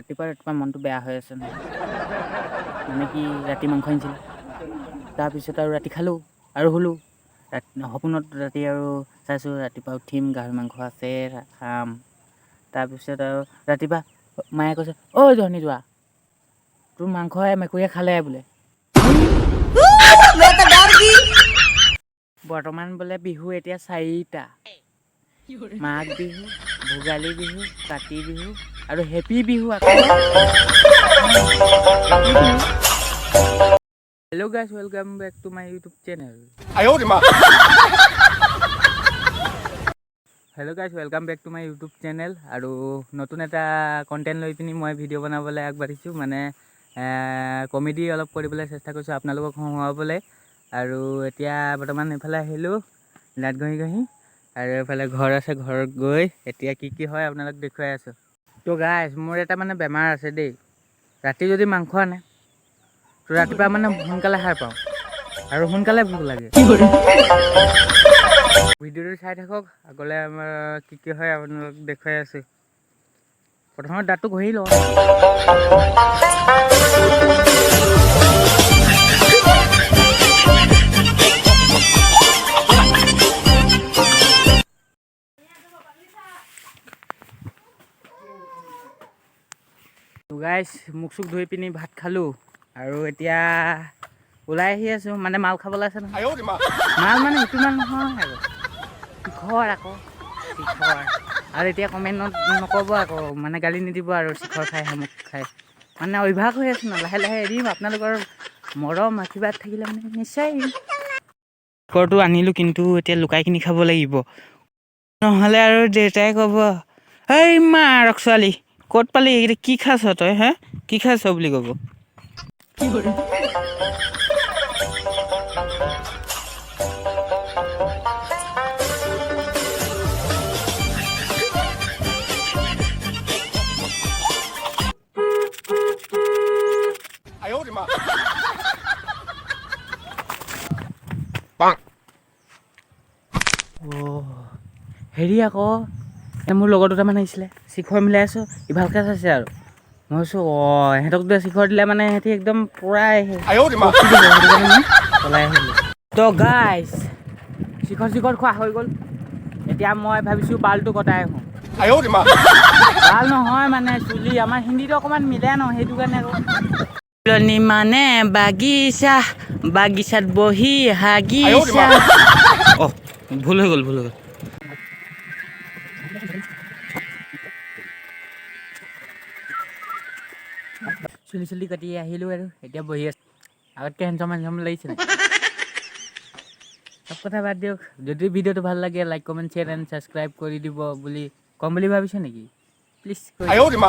ৰাতিপুৱা ৰাতিপুৱা মনটো বেয়া হৈ আছে নহয়। মানে কি, ৰাতি মাংস আনিছিলে, তাৰপিছত আৰু ৰাতি খালোঁ আৰু শুলোঁ। ৰাতি সপোনত ৰাতি আৰু চাইছোঁ, ৰাতিপুৱা উঠিম, গাহৰি মাংস আছে, খাম। তাৰপিছত আৰু ৰাতিপুৱা মায়ে কৈছে, ঐ জহনী যোৱা, তোৰ মাংস মেকুৰীয়ে খালে বোলে। বৰ্তমান বোলে বিহু এতিয়া চাৰিটা: মাঘ বিহু, ভোগালী বিহু, কাতি বিহু আৰু হেপী বিহু আকৌ। Hello guys, welcome back to my YouTube channel. 哎呦我的妈！ Hello guys, welcome back to my YouTube channel. আৰু নতুন এটা কণ্টেণ্ট লৈ পিনি মই ভিডিঅ' বনাবলৈ আগবাঢ়িছোঁ, মানে কমেডি অলপ কৰিবলৈ চেষ্টা কৰিছোঁ আপোনালোকক হহুৱাবলৈ। আৰু এতিয়া বৰ্তমান এইফালে আহিলোঁ দাঁত ঘঁহি ঘঁহি আৰু এইফালে ঘৰ আছে। ঘৰত গৈ এতিয়া কি কি হয় আপোনালোক দেখুৱাই আছোঁ। তো গাইজ, মোৰ এটা মানে বেমাৰ আছে দেই। ৰাতি যদি মাংস আনে তো ৰাতিপুৱা মানে সোনকালে সাৰ পাওঁ আৰু সোনকালে ভোক লাগে। ভিডিঅ'টো চাই থাকক, আগলৈ আমাৰ কি কি হয় আপোনালোক দেখুৱাই আছোঁ। প্ৰথমতে দাঁতটো ঘঁহি লওঁ। গাইজ, মুখ চুখ ধুই পিনি ভাত খালোঁ আৰু এতিয়া ওলাই আহি আছোঁ, মানে মাল খাবলৈ আছে নহয়। 哎呦我的妈！ মাল মানে সেইটো মাল নহয় আৰু, শিখৰ আকৌ, শিখৰ। আৰু এতিয়া কমেণ্টত নক'ব আকৌ, মানে গালি নিদিব আৰু, শিখৰ খাই শামুক খাই। মানে অভ্যাস হৈ আছে ন, লাহে লাহে এৰিম। আপোনালোকৰ মৰম আশীৰ্বাদ থাকিলে মানে নিশ্চয় এৰিম। শিখৰটো আনিলোঁ, কিন্তু এতিয়া লুকাই কিনি খাব লাগিব, নহ'লে আৰু দেউতাই ক'ব, এই মাৰক ছোৱালী, ক'ত পালি এইকেইটা, কি খাইছ তই, হে, কি খাইছ বুলি ক'ব। 哎呦我的妈！棒！ অ' হেৰি আকৌ, এই মোৰ লগৰ দুটামান আহিছিলে, শিখৰ মিলাই আছোঁ, ই ভালকৈ চাইছে আৰু মই কৈছোঁ, অঁ, ইহঁতক শিখৰ দিলে মানে সিহঁতি একদম পূৰা 哎呦我的妈！ দিব, সেইটো কাৰণে মই পলাই আহিলোঁ। তো গাইজ, শিখৰ চিখৰ খোৱা হৈ গ'ল। এতিয়া মই ভাবিছোঁ বালটো কটাই আহোঁ। 哎呦我的妈！ বাল নহয় মানে চুলি, আমাৰ হিন্দীটো অকণমান মিলে ন, সেইটো কাৰণে আকৌ। ফুলনি মানে বাগিচা, বাগিচাত বহি হাগিচা। অঁ, ভুল হৈ গ'ল, ভুল হৈ গ'ল। চুলি চুলি কাটি আহিলোঁ আৰু এতিয়া বহি আছোঁ। আগতকৈ হেণ্ডচম হেণ্ডচম লাগিছে নাই? চব কথা বাদ দিয়ক, যদি ভিডিঅ'টো ভাল লাগে, like, comment, share and subscribe কৰি দিব বুলি ক'ম বুলি ভাবিছে নেকি? প্লিজ। 哎呦我的妈！